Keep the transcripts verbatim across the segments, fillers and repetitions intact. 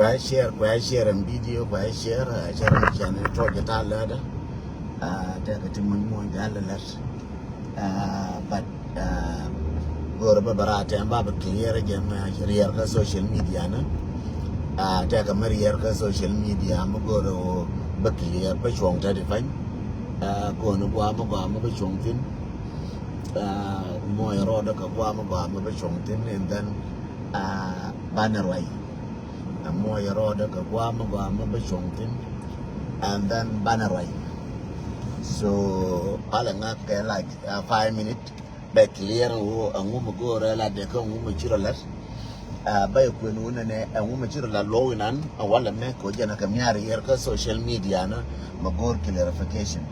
Kua share, kua share ɛn video, kua share, ah, share ɛn channel, tɔc jɛ ta lɛt. Ah, tɛkɛ ti muny muny jɛ lɛ lɛt. Ah, but, ah, go̱o̱rɛ bä bä raa tɛm ba bä clear jɛ mɛ riɛr kä social media ni. Ah, tɛkɛ mɛ riɛr kä social media mɛ go̱o̱rɛ wä bä clear bä cuɔ̱ŋ tɛt i̱ pany. Ah, kɔn gua mɛ gua mɛ bä cuɔ̱ŋ thin. Ah, mɔc rɔɔdɛ kɛ gua mɛ gua mɛ bä cuɔ̱ŋ thin, and then, ah, banɛ ruac. Ɛmɔ yɛ rɔɔdɛ kɛ guamä guamä bä cuɔ̱ŋ thin. And then banɛ ruac. So palɛ ŋa kɛ, like, uh, five minute bɛ clear wu ɛŋu mi go̱o̱rɛ la dee kä ɛŋu mi ci rɔ lät. Uh, bä yɛ kuën wu nɛnɛ ɛŋu mi ci rɔ la luɔ̱w inan ɛ walɛ mɛ kɛ jɛn ɛ kɛ miaar yɛr kä social media ni mɛ go̱o̱r clarification.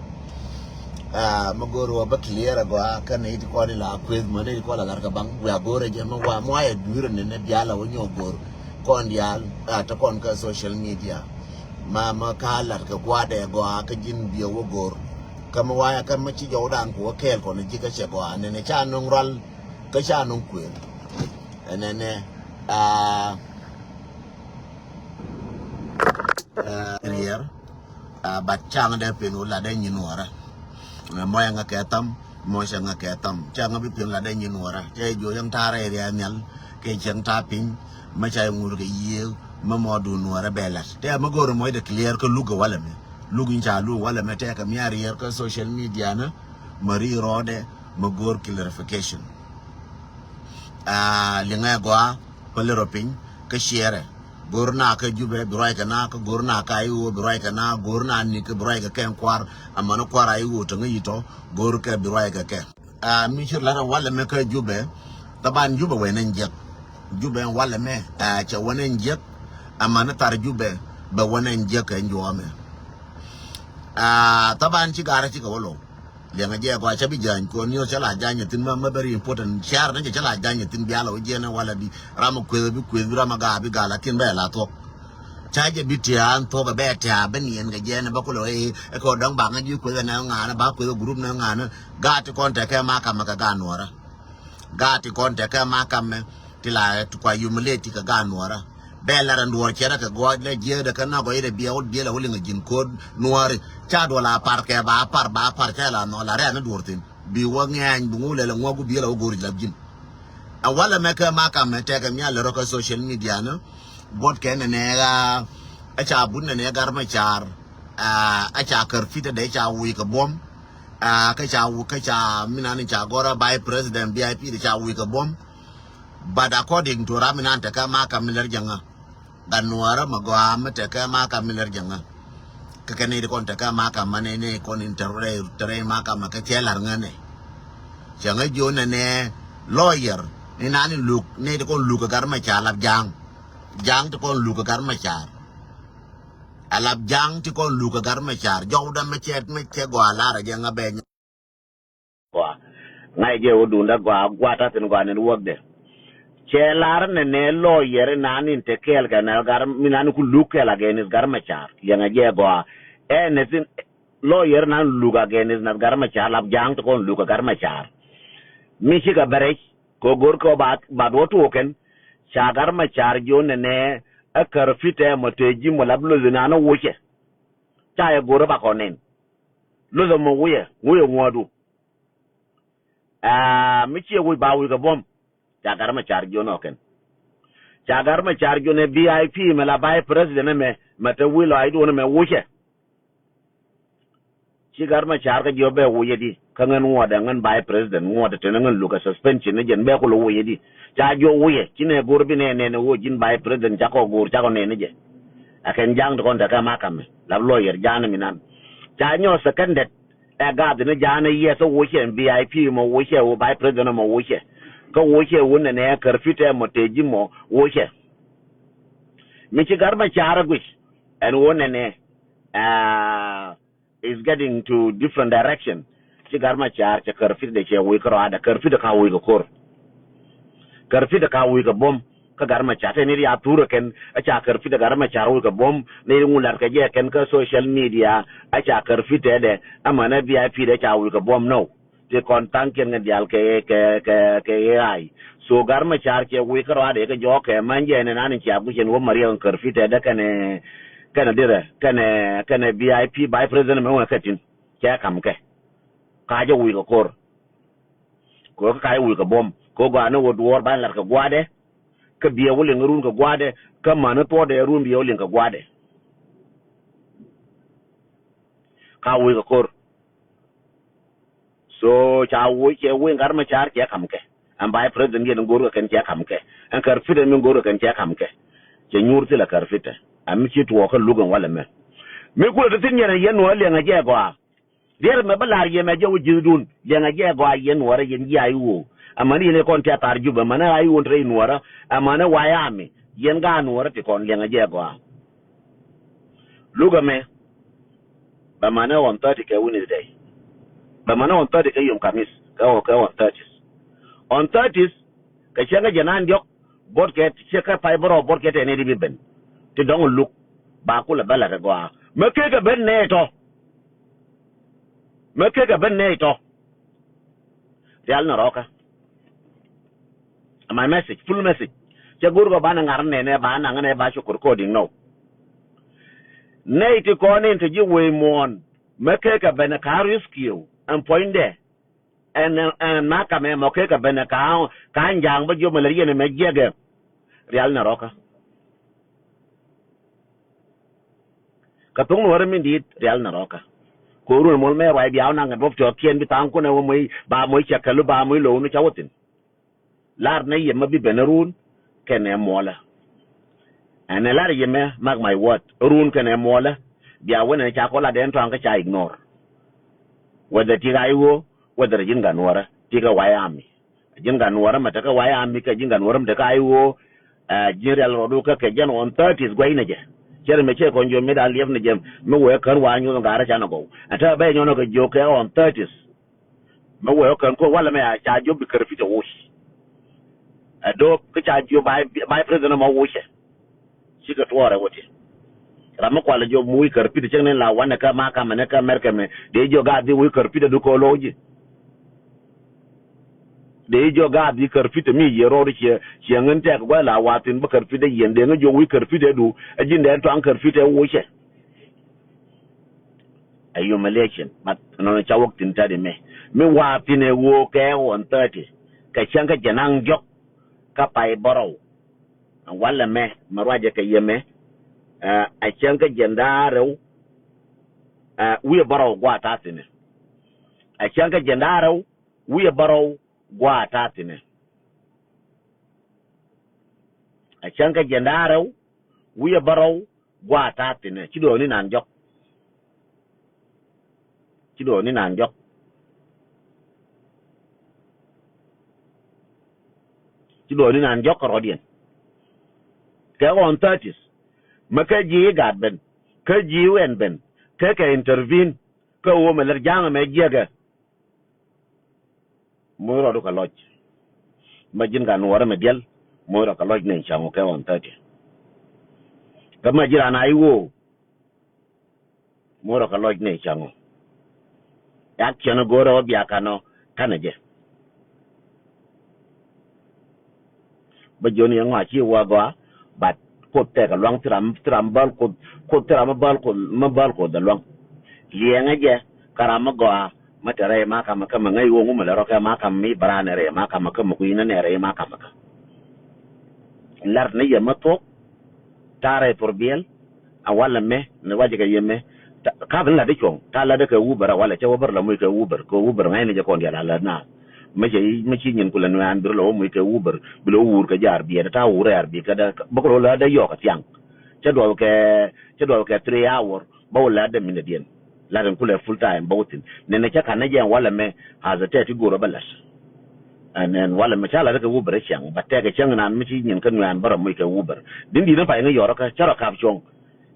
Ah, mi go̱o̱r wä bä clear agɔaa kä nɛy ti kɔn ila kueth mɔ nɛy ti kɔn la lar kä baŋ wiaa go̱o̱r ɛ jɛ mi wa mɔ ayɛ dui̱r ni ni bial a wä nyɔk go̱o̱r kɔn diaal, ah, te kɔn kä social media. Ma ma ka lar kɛ gua̱dɛ agɔaa kä ji̱n biɛ wä go̱o̱r kä mi wayɛ kä mi ci jɔwdan ku wä kɛɛl kɔn ji̱ kä cɛ gɔaa nɛnɛ ca no̱ŋ rual kä ca no̱ŋ kuëël. Ɛnɛnɛ, ah, ah, riɛr. Ah, but caŋ dee pin wä lat dee nyin wä rɛ. Mɛ mɔc ɛŋa kɛ tham, mɔc ɛŋa kɛ tham. Caŋ bi pin lat dee nyin wä rɛ. Cɛ jiɔ yɛn ta̱a̱ rɛy riɛk nhial kɛ cieŋ ta̱a̱ piny. Mɛ ca yɛ ŋur kɛ yiëë mɛ mɔ duun wä rɛ bɛ lat. Tɛ mɛ go̱o̱r mɔc dee clear kä luk kɛ walɛ mɛ. Luk in ca luk walɛ mɛ tɛ kɛ miaar riɛr kä social media ni. Mɛ ri rɔɔdɛ mɛ go̱o̱r clarification. Ah, liŋɛ gɔaa pälɛ rɔ piny kä ciɛɛrɛ. Go̱r na kä Jubɛ bi ruac kɛ na kä go̱r na kä Ayiwo bi ruac kɛ na go̱r na ni kä bi ruac kɛ kɛn kuar. Amanä kuar Ayiwo te ŋäc itɔ go̱r kɛ bi ruac kɛ kɛ. Ah, mi ci lar walɛ mɛ kä Jubɛ. Thaban Jubɛ wɛ nɛn jiɛk. Jubɛ walɛ mɛ, ah, cɛ wä nɛn jiɛk. Amanä thar Jubɛ bɛ wä nɛn jiɛk kɛ njuɔmɛ. Ah, thaban ci garä ci kɛ wä low. Liɛŋɛ jɛ gɔaa cä bi jany kɔn niɔ cä la jany thin ma ma very important. Share ni cɛ cä la jany thin biala wä jɛn wala bi ram kueth bi kueth bi ram ga bi ga lakin bɛ la thok. Cä jɛ bi tia an thok bɛ tia bɛ nien kɛ jɛn bä kulo e e kɔ dɔŋ ba ŋa ji kueth na ŋa na ba kueth group na ŋa na. Ga ti kɔn tɛ kɛ ma kam kɛ ga nuɔra. Ga ti kɔn tɛ kɛ ma kam ti la ti kua humiliate kɛ ga nuɔra. Bɛ lar ɛn duɔ̱ɔ̱r cɛ rɛ kɛ gɔɔc lɛ jiääkdɛ kä na gɔɔc rɛ biɛ wä biɛ lɛ wä liŋ ji̱n ko̱o̱t nuɔɔri. Ca duɔl a par kɛ ba par ba par cɛ la nhɔl a rɛ̈n ni duɔ̱ɔ̱r thi̱n bi wä ŋɛ̈ny bi ŋu lɛ lɛ ŋuɔ̱k bi biɛ lɛ wä go̱o̱r ji̱ lap ji̱n. Ɛ walɛ mɛ kɛ ma kam mɛ tɛkɛ mial lɛ rɔ kä social media ni. Buɔt kɛ nɛ nɛ ɣaa ɛ ca but nɛ nɛ gar mɛ car. Ɛ ca kär fit ɛ dee ca wi̱i̱ kɛ buɔ̱m. Ɛ kä ca wi̱i̱ kä ca mi nan ca gɔrä vice president V I P dee ca wi̱i̱ kɛ buɔ̱m. But according to ram mi nan tɛkɛ ma kam mi lär jɛ ŋa. Gat nuɔrä ma gɔaa mi tekɛ ma kam mi lär jɛ ŋä. Kɛ kɛ ni di kɔn tekɛ ma kam ma ni ni kɔn in tɛrɛ tɛrɛ ma kam ma kɛ cɛ lar ŋä ni. Cɛ ŋä jiɔ nɛ nɛ lawyer ni na ni luk ni di kɔn luk kɛ gar ma car lap jaŋ. Jaŋ ti kɔn luk kɛ gar ma car. A lap jaŋ ti kɔn luk kɛ gar ma car jɔw da ma cɛ ma cɛ gɔaa lar jɛ ŋä bɛ. Gɔaa. Ŋa̱c jɛ wä duundä gɔaa gua̱a̱t ta̱thi̱n gɔaa ni wäkdɛ. Cɛ lar nɛ nɛ lawyer inan in te kɛɛl kɛ nɛ gar mi nan ku luk kɛɛl against gar mɛ car. Liɛŋɛ jɛ gɔaa. Ɛ nɛ thin lawyer inan luk against nɛ gar mɛ car lap ja̱a̱ŋ ti kɔn luk kɛ gar mɛ car. Mi cikɛ bɛ rɛc kɛ go̱r kɛ ba ba duɔ tuɔɔkɛn. Ca gar mɛ car jiɔ nɛ nɛ ɛ kär pitɛ mɔ te ji̱ mɔ lap lo̱th inan ɛ wocɛ. Ca yɛ go̱r ɛ ba kɔn nɛn. Luthɛ mɔ wuyɛ ŋuyɛ ŋuɔ̱ɔ̱du. Aa mi ciɛ wi̱c ba wi̱i̱ kɛ buɔ̱m. Ca gar mɛ car jiɔn ɔ kɛn. Ca gar mɛ car jiɔn ɛ V I P mɛ la vice president ɛmɛ mɛ te wi̱i̱ lɔaacduɔn ɛmɛ wucɛ. Ci gar mɛ car kä jiɔ bɛ wucɛ di kä ŋän ŋuɔ̱ɔ̱dɛ ŋän vice president ŋuɔ̱ɔ̱dɛ tɛn ŋän lukɛ suspension ni jɛn bɛ kul wucɛ di. Ca jiɔ wucɛ ci nɛ go̱r bi nɛ nɛn ɛ wä ji̱n vice president ca kɔ go̱r ca kɔ nɛn ni jɛ. Ɛ kɛn ja̱a̱ŋ ti kɔn tekɛ makamɛ lap lawyer ja̱a̱n mi nan. Ca nyɔɔth seconded. Ɛ gath ni ja̱a̱n ɛ yiɛth ɛ wocɛ V I P mɔ wocɛ wä vice president mɔ wocɛ. Kä wocɛ wä nɛnɛ kär pitɛ mɔ te ji̱ mɔ wocɛ. Mi ci gar mɛ car ɛ guic ɛn wä nɛnɛ. Aa is getting to different direction. Ci gar mɛ car cɛ kär pitɛ cɛ wi̱i̱ kärɔadɛ kär pitɛ ka wi̱i̱ kɛ ko̱r. Kär pitɛ ka wi̱i̱ kɛ buɔ̱m. Kä gar mɛ car te ni ri a thurɛ kɛn ɛ ca kär pitɛ gar mɛ car wi̱i̱ kɛ buɔ̱m ni ri ŋu lat kɛ jɛ kɛn kä social media. Ɛ ca kär pitɛ dɛ ɛ mänɛ V I P dɛ ca wi̱i̱ kɛ buɔ̱m nɔw. Ti kɔn tha̱a̱ŋkiɛn kɛ diaal kɛ, kɛ, kɛ, kɛ A I. So Gat Macar cɛ wi̱i̱ kä rɔaadɛ kɛ jɔɔk kɛ män jɛ ni nan in cia guic ɛn wä Mariek in kär pitɛ dɛ kɛnɛ, kɛnɛ dirɛ, kɛnɛ, kɛnɛ V I P, vice president mɛ wä kɛ tin. Cɛ kam kɛ. Ka jɛ wi̱i̱ kɛ kor. Kɛ kä ka jɛ wi̱i̱ kɛ buɔ̱m. Kɛ gɔaa ni wä duɔɔr ban lat kɛ gua̱a̱dɛ. Kä biɛ wä liŋ run kɛ gua̱a̱dɛ. Kä män ni thuɔɔdɛ run biɛ wä liŋ kɛ gua̱a̱dɛ. Ka wi̱i̱ kɛ kor. So ca woc cɛ woc in Gat Macar cɛ kam kɛ. Ɛn vice president yɛn in go̱o̱r kɛ kɛn cɛ kam kɛ. Ɛn kär pitɛ mi go̱o̱r kɛ kɛn cɛ kam kɛ. Cɛ nyuur thilɛ kär pitɛ. Ɛn mi ci tuɔɔk kä luk ɛn walɛ mɛ. Mi kulɛ ti thin yɛn ɛn yɛn nuɔ̱ɔ̱r liɛŋɛ jɛ gɔaa. Riɛr mɛ bä la̱r yɛmɛ jɛ wä ji̱thdun. Liɛŋɛ jɛ gɔaa yɛn nuɔ̱ɔ̱rä yɛn ji̱ a i̱ ɣöö. Ɛmɛn yɛn ɛ kɔn tɛ̈th thar Jubɛ, ɛmɛn ɛ a i̱ ɣöö te i̱ nuɔ̱ɔ̱rä. Ɛmɛn ɛ wayami. Yɛn gaat nuɔ̱ɔ̱rä ti kɔn liɛŋɛ jɛ gɔaa. Luk ɛmɛ. Bɛ manɛ on thirty kɛ Wednesday. Bɛ manɛ on thirty kɛ yom Kamis. Kɛ on, kɛ on thirty. On thirty, kɛ cäŋ kä jɛ naan diɔ̱k, buɔt kɛ cɛ kɛ pay bärɔw buɔt kɛ tɛn i̱ di bi ben. Ti dɔ̱ŋ luk, ba kulɛ bä la̱t ɛ gɔaa. Mɛ kek kɛ ben nɛy tɔ. Mɛ kek kɛ ben nɛy tɔ. Rial ni rɔɔkä. My message, full message. Cɛ go̱o̱r kɔ banɛ ŋa̱r nɛnɛ ba naŋ nɛ ba cuk recording nɔ. Nɛy ti kɔn in te ji̱ wee muɔ̱ɔ̱n. Mɛ kek kɛ ben ɛ ka̱r rescue ɛn puɔ̱nydɛ. Ɛn, ɛn, ɛn makamɛ mɔ kek kɛ ben ɛ ka̱r, ka̱r ja̱a̱ŋ bä jiɔp mɛ lät yɛn ɛmɛ jiɛkɛ. Rial ni rɔɔkä. Kɛ thok nuɔ̱ɔ̱rä min di̱i̱t rial ni rɔɔkä. Ko̱o̱run muɔl mɛ ruac bia wä naŋ kɛ duɔ̱p tiɔɔkiɛn bi tha̱a̱ŋ kunɛ wä moc ba moc cɛ kɛlu ba moc lo̱wun ca wä thi̱n. Lar nɛ yɛ ma bi ben run kɛnɛ muɔlä. Ɛn ɛ lar yɛ mɛ, mark my word, run kɛnɛ muɔlä. Bia wen ɛn ca kɔ lat ɛn tɔaŋ kä ca ignore. Whether ti ɣa̱c ɣöö, whether ji̱n gat nuɔrä ti kä White Army. Ji̱n gat nuɔrä mɛ te kä White Army kɛ ji̱n gat nuɔrä mɛ te kä ɣa̱c ɣöö, ɛ, ji̱n rial rɔɔdu kä kɛ jɛn on thirties guɛy nɛ jɛ. Cɛ ri mɛ cɛ kɔn jiɔ mi da̱a̱n liɛp ni jɛ mi wee kän wa nyuɔth ŋa̱rä canɛ gɔw. Ɛn te bɛ nyɔnɔ kɛ jiök kɛ on thirties. Mi wee kän kuɔ walɛ mɛ a ca jiɔ bi kär Peter Wuc. Ɛ do̱p kä ca jiɔ vice, vice president mɔ Wucɛ. Cikɛ tuɔɔrɛ wä ti. Ram mi kualɛ jiɔ mi wi̱i̱ kär Peter cäŋ ni la wanɛ kä makamɛ ni kä America mɛ dee jiɔ gaat bi wi̱i̱ kär Peter du kɛ lo̱c ji̱. Dee jiɔ gaat bi kär Peter mi yiëë rɔɔd ciɛ ciɛ ŋän tɛk gua̱c la wathin bä kär Peter yiɛn dee ŋä jiɔ wi̱i̱ kär Peter du ɛ ji̱n dee tuaŋ kär Peter Wucɛ. A humiliation, but nɔnɔ ca wäk thi̱n tätdi mɛ. Mi wa̱a̱ thi̱n ɛ ɣöö kɛ on thirty kɛ cäŋ kä jɛ naŋ diɔ̱k kä pay bärɔw. Walɛ mɛ mɛ ruacɛ kɛ yɛ mɛ. Ɛ cäŋ kä jɛ da̱a̱ rɛw. Ɛ wi̱i̱ bärɔw gua̱a̱ ta̱a̱ thi̱n ɛ. Ɛ cäŋ kä jɛ da̱a̱ rɛw wi̱i̱ bärɔw gua̱a̱ ta̱a̱ thi̱n ɛ. Ɛ cäŋ kä jɛ da̱a̱ rɛw wi̱i̱ bärɔw gua̱a̱ ta̱a̱ thi̱n ɛ. Ci duɔɔni nan diɔ̱k. Ci duɔɔni nan diɔ̱k. Ci duɔɔni nan diɔ̱k kärɔ̱diɛn. Kɛ on thirties. Mɛ kä ji̱ i̱ gaat ben kä ji̱ i̱ wɛn ben kä kɛ intervene kä ɣöö mɛ lät ja̱a̱ŋ ɛmɛ jiɛkɛ. Moc rɔɔdu kɛ lɔc. Mɛ ji̱n gat nuɔɔrä mɛ diɛl. Moc rɔ kɛ lɔc nɛy cäŋ ɔ kɛ on thirty. Kä mɛ ji̱ raan a i̱ ɣöö moc rɔ kɛ lɔc nɛy cäŋ ɔ. Yak ciɛn ɔ go̱o̱rɛ wä bia kanɔ kanɛ jɛ. Bä jiɔni yɛ ŋɔa ci wä gɔaa. But Kuoth tɛkɛ luaŋ, thil ram, thil ram bäl Kuoth, Kuoth thil ram bäl Kuoth, mi bäl Kuoth ɛ luaŋ. Liɛŋɛ jɛ kä ram mi gɔaa mi te rɛy makamɛ kä mɛ ŋäc ɣöö ŋu mi lɛ rɔ kɛ makamɛ mi bɛ raan ɛ rɛy makamɛ kä mɛ kui̱nä nɛ rɛy makamɛ kä. Lar ni yɛ mi thuɔ̱k ta̱a̱ rɛy thurbiɛl. A walɛ mɛ ni ruacɛ kɛ yɛ mɛ. Ka̱th ni lat di cuɔ̱ŋ ta̱a̱ lat di kɛ Uber a walɛ cɛ wä bär la muc kɛ Uber kɛ Uber ŋa̱cni jɛ kɔn diaal a lät na. Mɛ cɛ mi ci nyin kulɛ nuɛ̈ɛ̈n bi rɔ lɔ wä muc kɛ Uber bi lɔ wä wur kɛ ja̱a̱r biɛt ta̱a̱ wur rɛ̈ɛ̈r bi kɛ dee bä kulɛ wä lät dee yɔɔk kɛ thiaŋ. Cɛ duɔth kɛ, cɛ duɔth kɛ three hour bä wä lät dee minɛ diɛn. Lat in kulɛ full time bä wä thi̱n nɛnɛ cä ka̱n ni jɛ ɛn walɛ mɛ. As a tɛt ti go̱o̱rä bä lat. Ɛn ɛn walɛ mɛ ca lat kɛ Uber cäŋ bä tɛkɛ cäŋ naan mi ci nyin kä nuɛ̈ɛ̈n bä rɔ muc kɛ Uber. Din di̱t ni pay ŋä yɔrä kä cä rɔ kap cuɔ̱ŋ.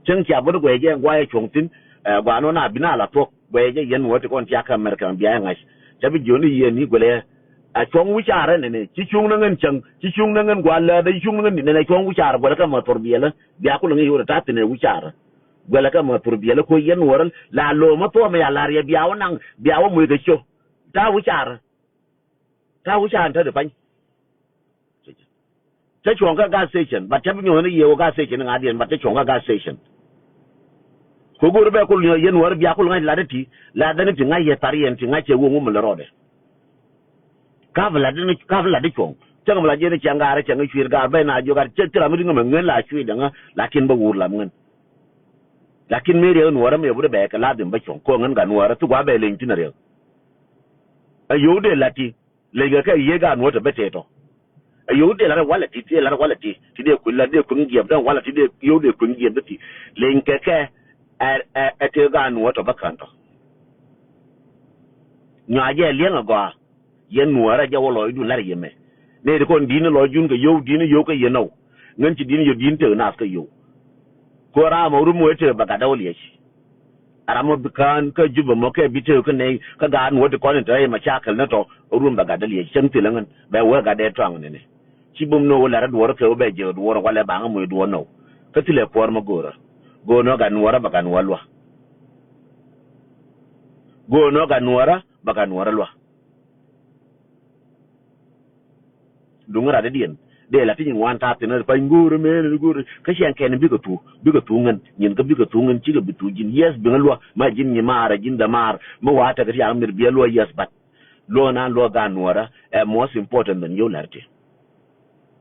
Cäŋ cia bä di guɛc jɛ ɛn guayɛ cuɔ̱ŋ thi̱n. Ɛ gua̱a̱n wä na bi na la thuɔ̱k guɛc jɛ yɛn wä ti kɔn cia kä America bia jɛ ŋa̱c. Cä bi jiöni yɛn i̱ guɛlɛ. Ɛ cuɔ̱ŋ wi̱c caarä nɛnɛ ci cuŋ ni ŋän cäŋ ci cuŋ ni ŋän gua̱a̱ läätdä ci cuŋ ni ŋän di̱t nɛnɛ cuɔ̱ŋ wi̱c caarä guɛlɛ kä ma thor biɛlä. Bia kulɛ ŋi̱i̱c wä ti ta̱a̱ thi̱n ɛ wi̱c caarä. Guɛlɛ kä ma thor biɛlä koc yɛn wä rä la lo̱o̱mä thuɔ̱ɔ̱mɛ ya la̱r yɛ bia wä naŋ bia wä muc kɛ ciö. Ta̱a̱ wi̱c ca̱r. Ta̱a̱ wi̱c ca̱r in te di pany. Te cuɔ̱ŋ kä gas station, but te bi nyuɔ̱th ni yɛ wä gas station ŋa̱diɛn, but te cuɔ̱ŋ kä gas station. Kɛ go̱o̱r bɛ kul nyuɔ̱th yɛn wär bia kul ŋa̱c lat ti, lat ni ti ŋa̱c yɛ thar yɛn ti ŋa̱c cɛ wä ŋum lɛ rɔɔdɛ. Ka bi lat ni, ka bi lat ni cuɔ̱ŋ. Cäŋ bi lat yɛn cɛŋ gaarɛ cɛŋ cuir gaar bɛ na jiök gat cɛ ti ram mi ti ŋämɛ ŋän la cuir däŋä, lakin bä wur lam ŋän. Lakin mi riɛk nuɔrä mi yɛ wut bɛ kɛ ladhim bä cuɔ̱ŋ kɔn ŋän gat nuɔrä thuk wa bɛ leny thin riɛk. Ɛ yio̱w dee lat ti leny kɛ kɛ yiee gat nuɔrä te bä tëë tɔ. Ɛ yio̱w dee lat walɛ ti, dee lat walɛ ti, ti dee kui̱n lat, dee kui̱n giɛp dee walɛ ti, dee yio̱w dee kui̱n giɛp dee ti. Leny kɛ kɛ ɛ, ɛ, ɛ tëë gat nuɔrä tɔ bä kän tɔ. Nyɔa jɛ liɛŋ ɛ gɔaa. Yɛn nuäärä jɛ wä lɔcdun la̱r yɛ mɛ. Nɛy ti kɔn di̱t ni lɔcdun kɛ yio̱w, di̱t ni yio̱w kä yɛn ɔw. Ŋän ci di̱t ni yio̱w di̱t ni tëk naath kä yio̱w. Kɛ ɣöö ram ɔ rum wee tëk bɛ gatdɛ wä liɛc. A ram ɔ bi kään kä Jubɛ mɔ kɛ bi tëk kä nɛy kä gaat nuäär ti kɔn in te rɛy macakɛl ni tɔ rum bɛ gatdɛ liɛc cäŋ thilɛ ŋän bɛ wee gatdɛ tɔaŋ nɛnɛ. Ci bum ni wä lɛr duɔ̱ɔ̱r kɛ wä bɛ jek duɔ̱ɔ̱r wä lɛ baŋä muc duɔ̱ɔ̱r nɔw. Kä thilɛ kuäär mä go̱o̱rä. Go̱o̱r ni wä gat nuäärä bɛ gat nuäär lua̱. Go̱o̱r ni wä gat nuäärä bɛ gat nuäärä lua̱. Duŋ rat dee diɛn dee la ti nyin wan ta̱a̱ thin ri pany go̱o̱r mɛn ri go̱o̱r kä ciɛn kɛn bikɛ thuk bikɛ thuk ŋän nyin kä bikɛ thuk ŋän cikɛ bi thuk ji̱n yes biŋä luɔ ma ji̱n nyi maar ji̱n dämaar mi wa tekɛ ti yaŋ mir biɛ luɔ yes but luɔ nan luɔ gan nuɔrä ɛ most important than yow lɛr ti.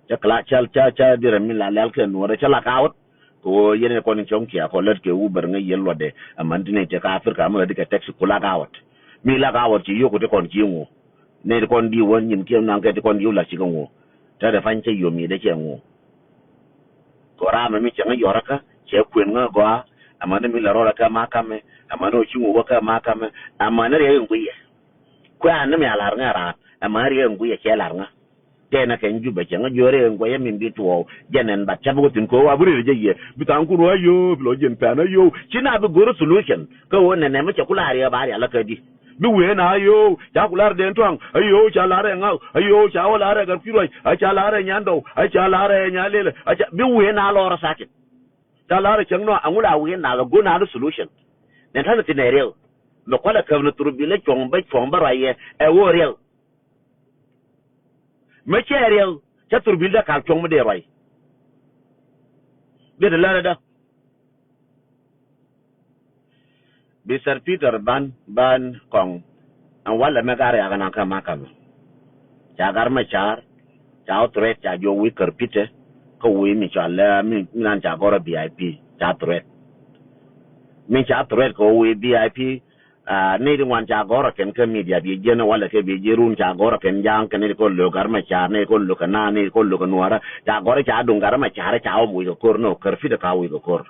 Cä kla cä cä cä dirɛ mi la lɛl kɛ nuɔrä cä la kawät. Kɛ ɣöö yɛn ɛ kɔn in cɔŋ kiɛ kɔ lät kɛ Uber ŋäc yɛn luɔtdɛ. Amäni ti nɛy tëë kä Africa mi ɣä di kɛ taxi ku lak awɔt. Mi lak awɔt ci yio̱k kɛ ti kɔn ci ŋu. Nɛy ti kɔn di wä nyin kiɛ naŋ kɛ ti kɔn di wä la cikɛ ŋu. Te dee pany cä yio̱m yiëëdɛ cɛ ŋu. Kɛ ɣöö raamɛ mi cɛ ŋä yɔrä kä cɛ kuën ŋä gɔaa. Amäni mi la rɔɔdɛ kä makamɛ. Amäni ɣä ci ŋu wä kä makamɛ. Amäni riɛk in guiyɛ. Kuɛ an ni mi a la̱r ŋä raan. Amäni riɛk in guiyɛ cɛ la̱r ŋä. Tɛnɛ kɛ Jubɛ cɛ ŋä jiöörɛ ɛn guɛcä min bi tuɔɔk jɛn ɛn bat cä bi wä thi̱n ko̱o̱k a bi rëër jɛ yɛ bi tha̱a̱ŋkun wä a yio̱o̱ bi lɔ jɛn pɛn a yio̱o̱ ci na bi go̱r solution. Kä ɣöö nɛnɛ mi cɛ ku la̱r yɛ ba rial kä di bi wëë na a yio̱o̱ ca ku la̱r dɛn tua̱ŋ a yio̱o̱ ca la̱r ɛ ŋa̱k a yio̱o̱ ca wä la̱r ɛ gat kui̱ ruac a ca la̱r ɛ nyan dɔw a ca la̱r ɛ nyan lelɛ a ca bi wëë na lɔr a tha̱a̱ŋ. Ca la̱r ɛ cäŋ nɔ a ŋul a wëë na kɛ go̱r na ni solution. Nɛn ta̱n thi̱n ɛ riɛk mɛ kualɛ käp ni thur bi lɛ cuɔ̱ŋ bä cuɔ̱ŋ bä ruac yɛ ɛ ɣöö riɛk. Mi cɛ riɛk cä thurbil dee kal cuɔ̱ŋ mi dee ruac. Dee te lärä dä. Bi Sir Peter ban ban kɔŋ. Ɛn walɛ mɛ gar yak naŋ kä makamɛ. Ca gar mɛ car ca wä threat ca jiɔ wi̱i̱ kär Peter. Kä wi̱i̱ mi cɔal lɛ mi mi nan ca gɔrä B I P ca threat. Mi ca threat kɛ wä wi̱i̱ B I P. Aa, nɛy ti ŋuan ca gɔ̱rä kɛn kä media bi jiɛn walɛ kɛ bi jiɛn run ca gɔ̱rä kɛn ja̱a̱ŋ kɛn nɛy ti kɔn lo̱k Gat Macar, nɛy ti kɔn lo̱k kɛ na, nɛy ti kɔn lo̱k kɛ Nuäärä. Ca gɔ̱rä ca duŋ Gat Macar ca wä wi̱i̱ kɛ ko̱r nɔ, kär Peter ka wi̱i̱ kɛ ko̱r.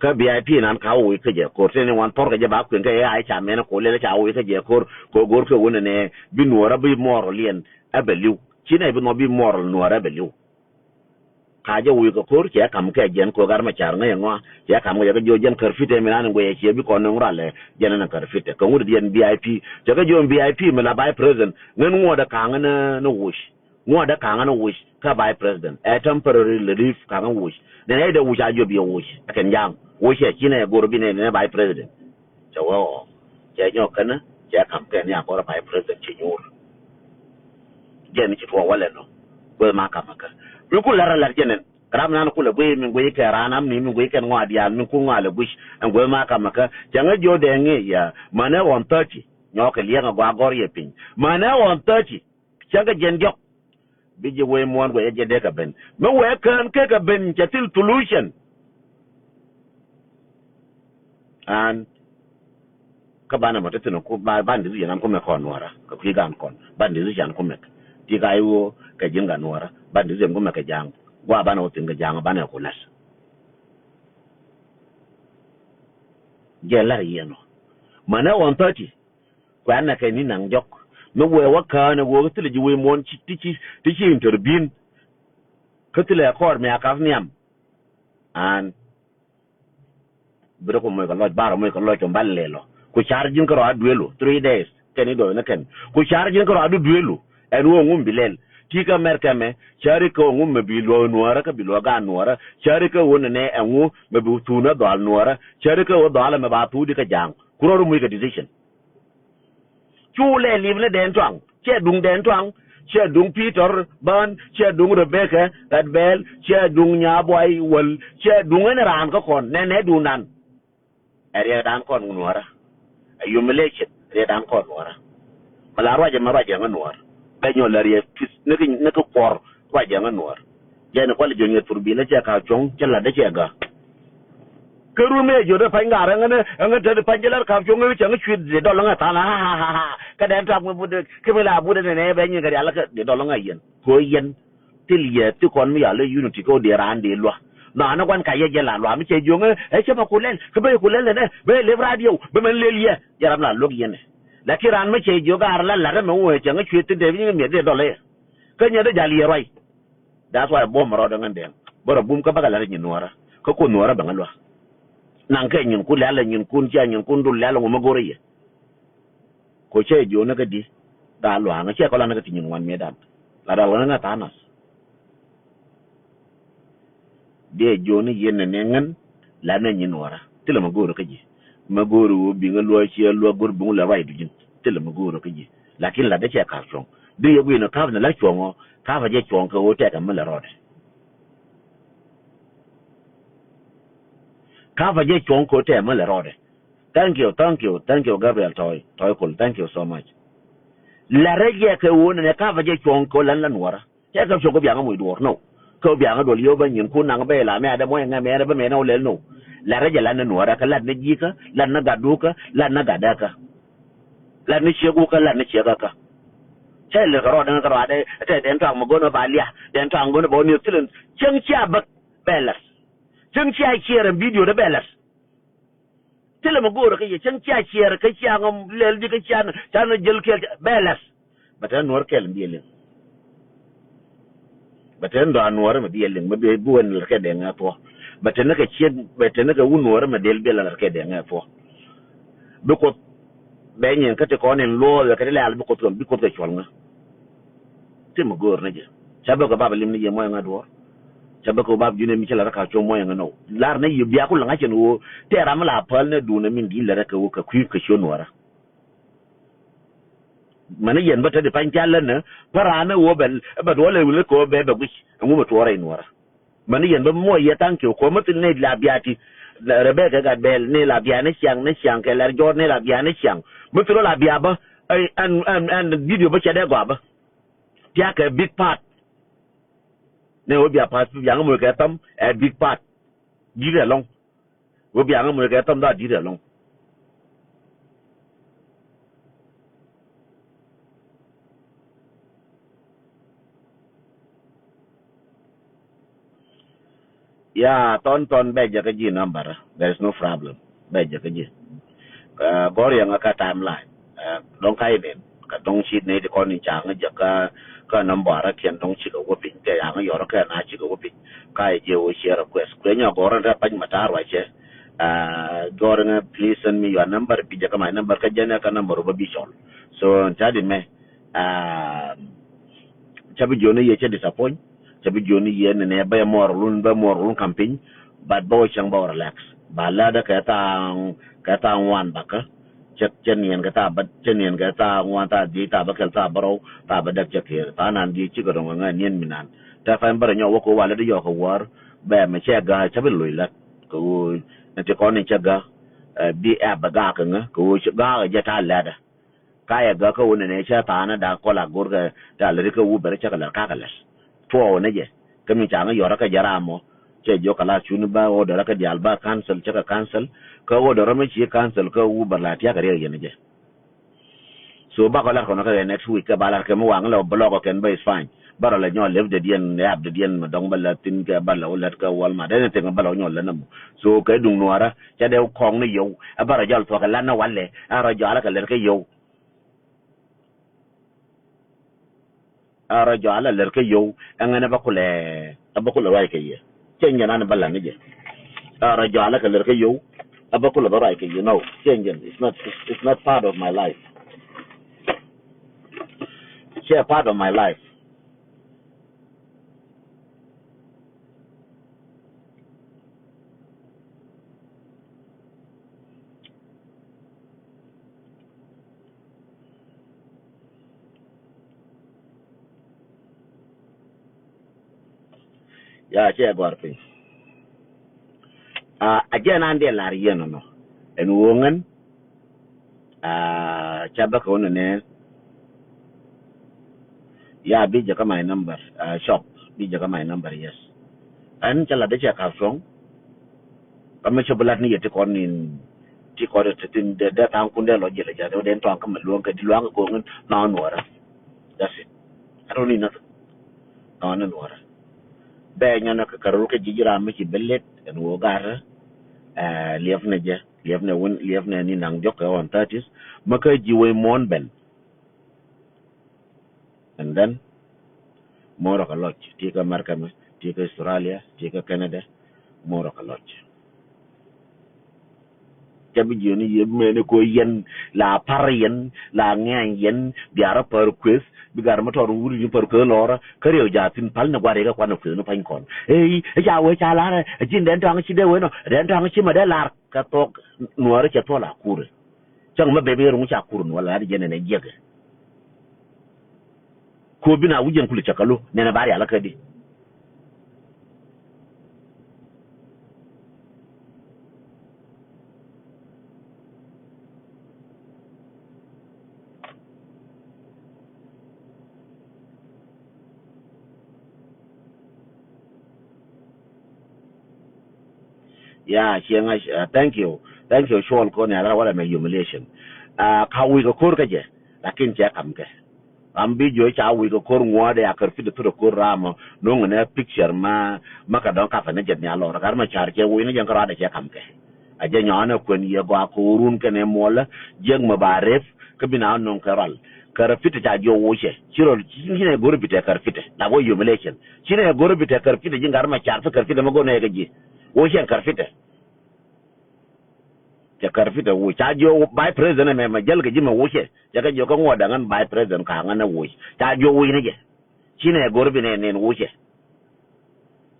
Kä B I P nan ka wä wi̱i̱ kä jɛ ko̱r. Tëë ni ŋuan thɔr kɛ jɛ ba kuën kä ɛ ca mɛn kɛ wä lɛl ca wä wi̱i̱ kä jɛ ko̱r. Kɛ wä go̱r kɛ wä nɛnɛ bi Nuäärä bi moral liɛn ɛ bɛ li̱w. Ci nɛy bi nhɔk bi moral Nuäärä ɛ bɛ li̱w. Ka jɛ wi̱i̱ kɛ ko̱r cɛ kam kɛ jɛn kɛ Gat Macar ŋäc ɛŋɔa cɛ kam kɛ jɛ kɛ jiɔ jɛn kär Peter mi nan in guɛcɛ ciɛ bi kɔn nöŋ ralɛ jɛn ɛn kär Peter kɛ ŋut diɛn B I P cɛ kɛ jiɔ B I P mi la vice president ŋän ŋuɔ̱t ɛ kaŋ ni wuc. Ŋuɔ̱t ɛ kaŋ ni wuc kä vice president ɛ temporary relief kaŋ wuc. Nɛn ɛ dee wuc a jiɔ bi ɛ wuc ɛ kɛn ja̱a̱ŋ wuc ɛ ci nɛ go̱r bi nɛ nɛ vice president. Cɛ wee ɔ cɛ nyɔk kɛn cɛ kam kɛn ni a kɔr vice president ci nyuur. Jɛn ci tuɔɔk walɛ nɔ gueth ma kamɛ kä mi ku lar lar jɛn ɛn ram nan kulɛ guiy mi guiy kɛ ran am ni mi guiy kɛn ŋɔa diaal mi ku ŋɔa lɛ guic ɛn gueth ma kamɛ kä cɛ ŋä jiɔ dɛŋ ŋi̱ ya manɛ ɣɔn thirty nyɔk kɛ liɛŋ a gɔa gɔr yɛ piny manɛ ɣɔn thirty. Cäŋ kɛ jiɛn diɔ̱k bi ji̱ wee muɔ̱ɔ̱n guɛcä jiɛn dee kɛ ben mi wee kään kek kɛ ben cɛ thil solution. An kä banɛ mɔ te thi̱n ku ba ban decision an kumɛ kɔn Nuäärä kɛ kui̱ gan kɔn ban decision kumɛ ti ka i̱ ɣöö kɛ ji̱n gan Nuäärä ban decision kumɛ kɛ ja̱a̱ŋ gua banɛ wä thi̱n kɛ ja̱a̱ŋ banɛ ku la̱t. Jɛ la̱r yiɛn ɔ manɛ ɣɔn thirty. Kuɛ̈nɛ kɛ ni naŋ jɔk mi wëë wä käänɛ wëë kä thilɛ ji̱ wëë muɔ̱ɔ̱n ti ci ti ci intervene. Kä thilɛ kɔɔr mi a kap nhiam. An bi rɔ kɔ moc kɛ lɔc bar moc kɛ lɔc kɛ bal lɛl ɔ ku car ji̱n kärɔa duëëlu three days kɛn i̱ dɔɔcnä kɛn ku car ji̱n kärɔa du duëëlu. Ɛn ɣöö ŋum bi lɛl ti kä mɛr kɛmɛ cäri kä ɣöö ŋum mɛ bi luɔk Nuäärä kä bi luɔk gaat Nuäärä cäri kä ɣöö nɛnɛ ɛŋu mɛ bi thuunä dhɔal Nuäärä cäri kä ɣöö dhɔalä mɛ ba thuudi kä ja̱a̱ŋ ku rɔ rɔ moc kɛ decision. Cu lɛ lip ni Dɛn Tuaŋ. Cɛ duŋ Dɛn Tuaŋ. Cɛ duŋ Peter Bän. Cɛ duŋ Rebecca Gatbɛl. Cɛ duŋ Nyabuay Wäl. Cɛ duŋ ɛn raan kä kɔn. Nɛ nɛ duŋdan. Ɛ riɛkdan kɔn Nuɔrä. Ɛ humiliation riɛkdan kɔn Nuɔrä. Mi la ruacɛ mi ruacɛ ŋä Nuɔr. Bɛ nyɔl la riɛk pis ni ki, ni ki kuɔr ruacɛ ŋä Nuɔr. Jɛn kual jiɔn yɛ thur bi la cɛ ka cuɔ̱ŋ cɛ lat dee cɛ gä. Kä run mëë jiöt ɛ pa̱ny ŋa̱r ɛŋä ni ɛŋä te di pa̱ny jɛ lat ka cuɔ̱ŋ ɛ cɛ ŋä cuit di dɔl ŋä tha̱a̱n, ha, ha, ha, ha. Kä Dɛn Tuaŋ mi but kä mi la but ɛn nɛ bɛ nyin kɛ rial kä di dɔl ŋä yɛn. Kɛ ɣöö yɛn thil yɛ thikɔn mi yal i̱ unity kä ɣöö dee raan dee lua̱. Nɔanä gua̱n ka yɛ jɛ la lua̱ mi cɛ jiöŋä ɛ cä bä ku lɛl kä bä ku lɛl ɛnɛ bä lep radio bä mɛn lel yɛ. Jɛ ram la luäk yɛn ɛ. Lakin raan mi cɛ jiök a ri la la̱t ɛmɛ wä cɛ ŋä cuëë thi̱n te bi nyin miɛt dee dɔl ɛ. Kä nyɛ dee jal yɛ ruac. That's why buɔ̱m rɔɔdɛ ŋän dɛŋ bä rɔ bum kä bä kɛ la̱t ɛ nyin Nuɔrä. Kä Kuoth Nuɔrä bɛ ŋä lua̱. Naŋ kɛ nyinkun lɛl ɛ nyinkun cia nyinkun dul lɛl ɛ ŋu mi go̱r ɛ yɛ. Ko cɛ jiöni kä di. Daa lua̱a̱ŋ cɛ kɔ lanä kä ti nyin ŋuan mi̱edan. La dal ɣän ŋä tha̱a̱ŋ nath. Diɛ jiöni yɛn ni ŋän lanä nyin Nuɔrä. Thilɛ mi go̱o̱rä kä ji̱. Mi go̱o̱rä ɣöö biŋä luɔ̱c ciɛ luɔ̱c go̱r biŋä lɛ ruac duji̱n. Thilɛ mi go̱o̱rä kä ji̱. Lakin latdä cɛ ka̱p cuɔ̱ŋ. Bi yɛ gui̱n ɔ ka̱p ni la cuɔ̱ŋ ɔ. Ka̱p a jɛ cuɔ̱ŋ kɛ ɣöö tɛkɛ mi lɛ rɔɔdɛ. Ka̱p a jɛ cuɔ̱ŋ kɛ ɣöö tɛkɛ mi lɛ rɔɔdɛ. Thank you, thank you, thank you, Gabriel Toy, Toy Kul, thank you so much. La̱rä jɛ kɛ ɣöö nɛnɛ ka̱pä jɛ cuɔ̱ŋ kɛ ɣöö län la Nuɔrä. Cɛ kɛ cuɔ̱ŋ kɛ biaŋä muc duɔ̱ɔ̱r, no. Kɛ ɣöö biaŋä duɔl yio̱w bä nyinkun naŋ bä ila mɛ adɛ muɔ̱c ŋɛ mɛnɛ bä mɛnɛ ɣöö lɛl, no. La̱rä jɛ län ni Nuɔrä kä län ni ji̱kä, län ni gatdukä, län ni gatdäkä. Län ni ciekukä, län ni ciekäkä. Cɛ lɛ kɛ rɔɔdɛ ŋä kɛ rɔɔdɛ, tɛ Dɛn Tuaŋ mi go̱n bä ba lia̱a̱, Dɛn Tuaŋ go̱n bä wä ni thilɛ, cäŋ cia bä bɛ la̱t. Cäŋ cia ciɛɛr ɛn video dɛ bɛ la̱t. Thilɛ mi go̱o̱rä kä yɛ cäŋ cia ciɛɛr kä cia ŋä lɛl di kä cia ca nä jäl kɛɛl bɛ la̱t. Bɛ te Nuɔr kɛl mi bi liŋ. Bɛ te dɔ̱a̱n Nuɔr mi bi liŋ mi bi wä ni lät kɛ dee ŋɛ thuɔ̱k. Bɛ te ni kɛ ciet bɛ te ni kɛ wun Nuɔr mi dee bi lät kɛ dee ŋɛ thuɔ̱k. Bi Kuoth bɛ nyin kä ti kɔn in luɔɔk kɛ ti lɛl bi Kuoth kɛ bi Kuoth kɛ cuɔl ŋä. Ti mi go̱o̱r ni jɛ. Ca bä kɛ bap lim ni jɛ muɔyɛ ŋa duɔ̱ɔ̱r. Ca bä kɛ bap jun ɛ mi cä lɛ rɛ ka cuɔ muɔyɛ ŋa nɔw. Lar ni yɛ bia ku laŋa cɛn ɣöö tɛɛr ram mi la päl ni duundɛ min gi̱i̱c lɛ rɛ kɛ ɣöö kɛ kui̱ kɛ cuɔ Nuɔrä. Mani yɛn bä te di pany ca länä pä raan ni ɣöö bɛ bɛ duɔl ɛ wili kɛ ɣöö bɛ bɛ guic ɛŋu bɛ tuɔɔrɛ i Nuɔrä. Mani yɛn bä muɔc yɛ thank you kɔ mi thil ni la bia ti Rebecca Gatbɛl ni la bia ni ciaŋ ni ciaŋ kɛ lɛr jɔɔr ni la bia ni ciaŋ. Mi thil la bia bä ɛn ɛn ɛn video bä cɛ dee gɔaa bä. Tiakɛ big part. Ni wä bia pass bia ŋä moc kɛ thɔm ɛ big part. Di̱t ɛlɔ̱ŋ. Wä bia ŋä moc kɛ thɔm dha di̱t ɛlɔ̱ŋ. Ya, Thɔn Thɔn bɛ jɛ kä ji̱ number. There is no problem. Bɛ jɛ kä ji̱. Ɛ, gɔ̱r yɛn kä timeline. Ɛ, dɔ̱ŋ ka inin. Kä dɔ̱ŋ ci nɛy ti kɔn in ca ŋä jɛ kä, kä number kiɛn dɔ̱ŋ cikɛ wä piny. Kɛ ya ŋä yɔr kɛ na cikɛ wä piny. Ka yɛ jɛ wä share request. Kuɛ nyɔ gɔ̱r in rɛ pany ma ta̱a̱ ruacɛ. Ɛ, gɔ̱r in please send me your number. Bi jɛ kä my number kä jɛn ɛ kä number wä bi cɔl. So, in ca di mɛ. Ɛ, ca bi jiɔni yɛ cɛ disappoint. Ca bi jiɔni yɛ ni nɛ bɛ mɔr lun, bɛ mɔr lun kam piny. But bɛ wä cɛŋ bɛ wä relax. Ba lɛ dɛ kɛ tha̱a̱ŋ, kɛ tha̱a̱ŋ ŋuan bakä. Cɛ, cɛ niɛn kɛ tha̱a̱ bä, cɛ niɛn kɛ tha̱a̱ ŋuan, tha̱a̱ dhiec, tha̱a̱ bä kɛl, tha̱a̱ bä rɔw, tha̱a̱ bä dɛk cɛ kiɛɛr. Tha̱a̱ nan dhiec cikɛ rɔŋ kɛ ŋɛ niɛn mi nan. Tɛ fany bä rɛ nyɔk wä kɛ wä lɛ di yɔk kɛ wäär. Bɛ mɛ cɛ ga̱a̱, ca bi loc lät. Kɛ ɣöö ni ti kɔn ni cɛ ga̱a̱. Ɛ, bi ɛ bɛ ga̱a̱ kɛ ŋä, kɛ ɣöö ga̱a̱ kɛ jɛ ta̱a̱ lɛtdɛ. Ka yɛ gäk kä wä nɛnɛ cä tha̱a̱ŋ ni da̱k kɔl a go̱rkɛ ti a läri kä Uber cä kɛ lät ka kɛ lät. Tuɔɔk ni jɛ. Kä mi ca ŋä yɔrä kä jɛ ram mɔ. Cɛ jiök kɛ la cuni ba order kä diaal ba cancel cä kɛ cancel. Kä order mi ci cancel kä Uber la tiakä riɛk yɛn jɛ. So bakɔ lat kɔn kä next week kɛ ba lat kɛ mi waŋ lɛ block kɛn ba is fine. Ba rɔ lɛ nyɔ lep dɛ diɛn app dɛ diɛn mi dɔŋ ba lät thin kɛ ba lɛ wä lät kɛ Walmart anything ba lɛ wä nyɔ lät nɛ mɔ. So kɛ duŋ nuɔrä cɛ dee kɔŋ ni yiow. Ɛ ba rɔ jɔl thuɔk kɛ lat ni walɛ. Ɛ rɔ jɔal kɛ lät kɛ yiow. A rɔ jɔalɛ lɛr kä yiow ɛŋɛ ni bä kulɛ, ɛ bä kulɛ ruac kɛ yɛ. Cɛ nyɛ nan bä lan ni jɛ. A rɔ jɔalɛ kɛ lɛr kä yiow ɛ bä kulɛ bä ruac kɛ yɛ. No, cɛ nyɛ. It's not, it's, it's not part of my life. Cɛ part of my life. Ya, cɛ gɔr piny. A, a jɛ nan diɛ lar yɛn nɔ. Ɛn woo ŋän. A, ca bä kɛ wä nɛ nɛ. Ya, bi jɛ kä my number. A, shop. Bi jɛ kä my number, yes. Ɛn cɛ lat dee cɛ kap cuɔ̱ŋ. Kä mi cɛ bi lat ni yɛ ti kɔn in, ti kɔn in ti tin dee, dee tha̱a̱ŋ kun dee lɔ jiɛl a jɛ dee, dee tɔ̱a̱ŋ kä mi luɔ̱ŋ kɛ di lua̱ŋ kɛ go̱o̱ŋ in nɔ nuɔrä. That's it. I don't need nothing. Nɔ ni nuɔrä. Bɛ nyɔnɛ kɛ kärol kɛ ji̱ ji̱ ram mi ci bi lɛt ɛn woo garä. Ɛ, liɛpnɛ jɛ, liɛpnɛ win, liɛpnɛ ni naŋ jɔk kɛ ɣɔn thirties. Mä kä ji̱ wec muɔ̱ɔ̱n ben. And then, muɔ̱ɔ̱n rɔ kɛ lɔc, ti kä America mɛ, ti kä Australia, ti kä Canada, muɔ̱ɔ̱n rɔ kɛ lɔc. Ca bi jiöni yɛ mɛni ko yɛn, la par yɛn, la ŋɛny yɛn, biarä pär kueth, bi gar mi tɔr wuri ni pär kueth lɔrä, kä riɛw jathin pal ni guari kä kuan kueth ni pany kɔn. Ei, ca wee ca larɛ, jin den tɔŋ ci de wee nɔ, den tɔŋ ci ma de lar, kä thok nuɔrä cɛ thol a kurɛ. Cäŋ ma bebe ruŋ ca kur nuɔrä la di jɛn ni jiɛkɛ. Ko bi na wi̱c jɛn kuli cɛ kä lo nɛnɛ ba rial kä di. Ya, ciɛ ŋa̱c, ah, thank you. Thank you, cuɔl kɔn ya la wala mɛ humiliation. Ah, ka wi̱i̱ kɛ ko̱r kä jɛ, lakin cɛ kam kɛ. Ram bi jiö ca wi̱i̱ kɛ ko̱r ŋuɔ̱ɔ̱dɛ a kär pi̱t thurɛ ko̱r ramɔ, no̱ŋ nɛ picture ma, ma kɛ dɔ̱ŋ kapɛ ni jɛ nhial lɔr, kar ma car cɛ wi̱i̱ ni jɛ kä rɔadɛ cɛ kam kɛ. A jɛ nyɔɔnɛ kuɛn yɛ gɔaa ko̱run kɛnɛ muɔlä, jiäk mɛ ba rep, kä bi na wä no̱ŋ kɛ rual. Kär pi̱t ca jiö wucɛ, ci rɔl, ci nɛ go̱r bi tɛ kär pi̱t, la wä humiliation. Ci nɛ go̱r bi tɛ kär pi̱t, ji̱ ŋar ma car pi kär pi̱t, ma go̱r nɛ kɛ ji̱. Wucɛ kär pi̱t. Cɛ kär pi̱t ɛ wuc ca jiök vice president ɛmɛ mɛ jäl kɛ ji̱ mɛ wucɛ. Cɛ kɛ jiök kä ŋuɔ̱t da̱ŋ ɛn vice president ka̱ŋ ɛn ɛ wuc ca jiök wi̱c ni jɛ. Ci nɛ go̱r bi nɛ nɛn wucɛ.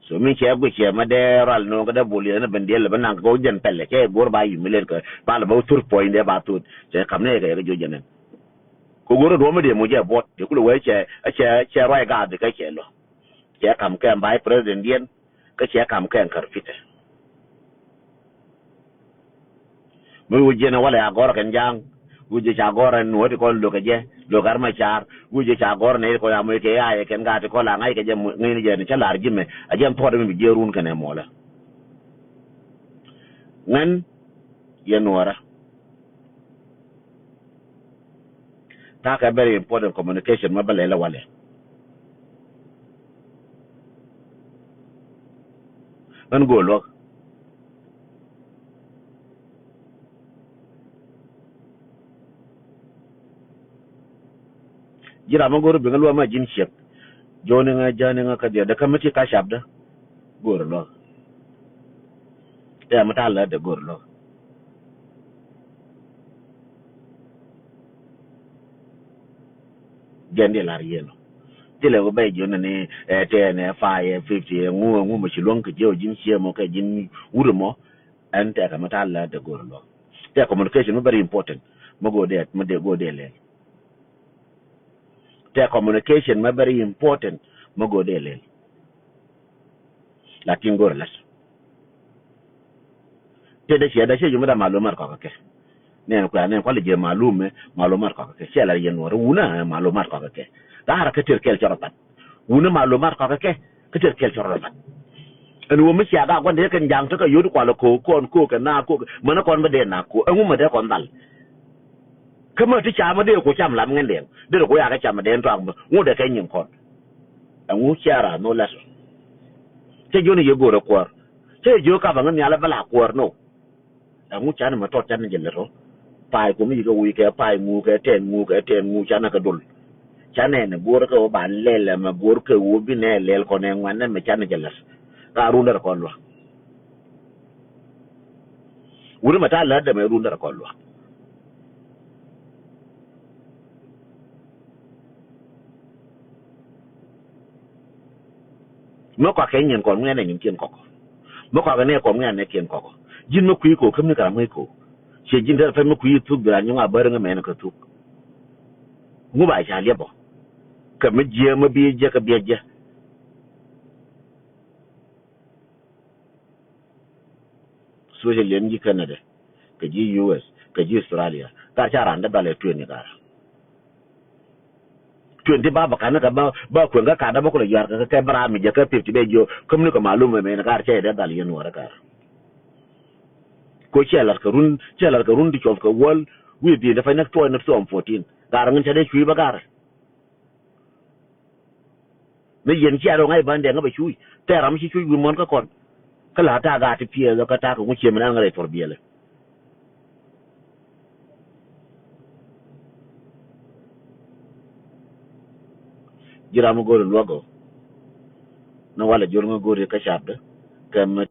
So mi cɛ guic cɛ mɛ dee rual no̱o̱ŋ kä dee bol yɛn ɛ ben diɛl ɛ ben naŋ kɛ kɛ wä jɛn pɛlɛ cɛ go̱r ba humiliate kɛ ba lɛ bä thur puɔ̱ny dee ba thur cɛ kam ni kɛ kɛ jiök jɛn ɛn. Kɛ go̱r ɛ duɔ̱m mi dee moc ɛ buɔt dee kulɛ wee cɛ cɛ cɛ ruac gath kɛ cɛ lɔ. Cɛ kam kɛ vice president diɛn kä cɛ kam kɛ kär pi̱t ɛ. Mi wi̱c jiɛn ɛ walɛ a gɔr kɛn ja̱a̱ŋ, wi̱c jɛ ca gɔr ɛn nuɔ̱t ti kɔn lo̱kɛ jɛ, lo̱kɛ ar ma car, wi̱c jɛ ca gɔr nɛ ti kɔn a moc kɛ ya̱a̱ yɛ kɛn gaat ti kɔn la ŋa̱c kɛ jɛ ŋäcni jɛ ni cä la̱r ji̱ mɛ, a jɛn thuɔ̱t mi bi jiɛ run kɛn ɛ muɔlä. Ŋän yɛ nuɔrä. Ta̱a̱ kɛ very important communication ma bä lɛl ɛ walɛ. Ɣän go̱o̱l luäk. Ji̱ ram mi go̱o̱r bi ŋä luäk ma ji̱n ciek. Jo̱o̱ni ŋä jäni ŋä kä dhiɛ dee kä mi ti ka cap dä. Go̱o̱r luäk. Tɛm mi ta̱a̱ lät dee go̱o̱r luäk. Jɛn di lar yɛn ɔ. Thilɛ wä bɛ jiön ni ɛ ten ɛ five ɛ fifty ɛ ŋu ɛ ŋu mɛ ci luäŋ kɛ jiɛ ɔ ji̱n ciɛ mɔ kɛ ji̱n wurɛ mɔ. Ɛn tɛkɛ mɛ ta̱a̱ lät dee go̱o̱r luäk. Tɛkɛ communication mɛ very important mɛ go̱o̱r dee mɛ dee go̱o̱r dee lɛl. Tɛkɛ communication mɛ very important mɛ go̱o̱r dee lɛl. Lakin go̱o̱r lät. Tëë dee ciɛ dee ciɛ yomɛ dee malumat kɔkɛ kɛ. Nɛn kuɛ nɛn kualɛ jiɛ malumɛ malumat kɔkɛ kɛ ciɛ la yɛn wä rɛ wunä malumat kɔkɛ kɛ. Gaarä kä tëër kɛl cɔrɔ tha̱t. Wunä malumat kɔkɛ kɛ kä tëër kɛl cɔrɔ tha̱t. Ɛn wä mi cia gak gua̱n dee kɛn ja̱a̱ŋ tekɛ yot kualɛ ko̱o̱k kɔn ko̱o̱k kɛ naak ko̱o̱k mänä kɔn bä dee naak ko̱o̱k ɛŋu mɛ dee kɔn dhal. Kä mä ti ca mä dee ku cam lam ŋän dee dee ku yakɛ cam dee tuak bä ŋu dee kɛ nyin kɔn. Ɛŋu cia ra no lɛs. Cɛ jiön i̱ yɛ go̱o̱rɛ kuäär. Cɛ jiök kapɛ ŋä nhial ɛ bä la kuäär no. Ɛŋu canɛ mɛ tɔt canɛ jɛ lät rɔ. Pa̱a̱y kum i̱ kɛ wi̱i̱ kɛ pa̱a̱y ŋu kɛ tɛn ŋu kɛ tɛn ŋu canɛ kɛ dol. Canɛ nɛ go̱o̱rɛ kɛ wä ba lɛl ɛmɛ go̱o̱rɛ kɛ wä bi nɛ lɛl kɔnɛ ŋuɛn ɛmɛ canɛ jɛ lät. Ka rundɛ rɛ kɔn lua̱k. Wuni mɛ ta̱a̱ lät ɛmɛ rundɛ rɛ kɔn lua̱k. Mi kɔakɛ nyin kɔn ŋuɛn ɛ nyin kiɛn kɔkɔ. Mi kɔakɛ nɛ kɔn ŋuɛn ɛ nɛ kiɛn kɔkɔ. Ji̱n mi kui̱ ko̱o̱k käm ni kɛ ram ŋäc ko̱o̱k. Ciɛ ji̱n derɛ pɛn mi kui̱ thuk bi ran nyuŋ a bäri ŋä mɛn kä thuk. Ŋu ba ca liɛp ɔ. Kɛ mi jiɛ mi bi jiɛ kɛ biɛ jiɛ. Australia ni ji̱ Canada, kɛ ji̱ U S, kɛ ji̱ Australia, kar ca raan dee dhal ɛ twenty kar. Twenty ba bä kanɛ kɛ ba, ba kueŋ kä kar dee bä kulɛ yuar kɛ kɛ bä ram mi jɛ kɛ fifty bɛ jiɔ, käm ni kɛ malum mɛ mɛ ni kar cɛ dee dhal yɛn wärä kar. Ko cɛ lar kɛ run, cɛ lar kɛ run ti cuɔth kɛ wäl wi̱i̱ dhi̱i̱n dee pay ni twenty fourteen. Kar ŋin cɛ dee cui̱ bä kar. Ni yɛn cia rɔ ŋa̱c ban dɛŋ kä bɛ cuc. Tɛɛr ram ci cuc wi̱i̱ muɔ̱n kä kɔn. Kä la ta̱a̱ gaat ti piɛth kä ta̱a̱ kɛ ŋuc ciëmɛ nan ŋä rɛy puɔr biɛlɛ. Ji̱ ram mi go̱o̱ri luäk ɔ. Ni walɛ jor ŋä go̱o̱ri kä capdä. Kɛ mɛ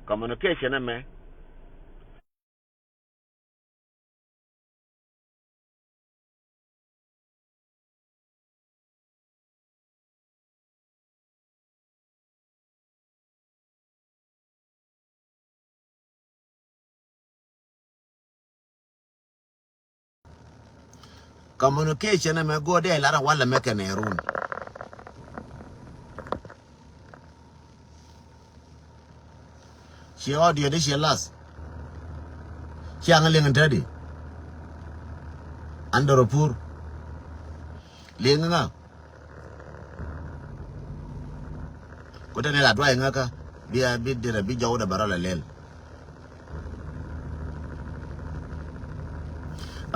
Communication ɛmɛ. Communication ɛmɛ go̱o̱r dee lar a walɛ mɛ kɛnɛ run. Ci audio di ci las. Ci aŋ liŋ tedi. Andoro pur. Liŋ ŋa. Kutɛ ni la duay ŋa ka. Bi a bi dirɛ bi jɔw dɛ bɛ rɔ la lel.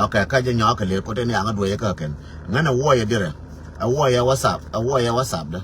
Ok, ka jɛ nyɔk kɛ lel kutɛ ni aŋ duay kä kɛn. Ŋan a wuɔyɛ dirɛ. A wuɔyɛ WhatsApp. A wuɔyɛ WhatsApp dɛ.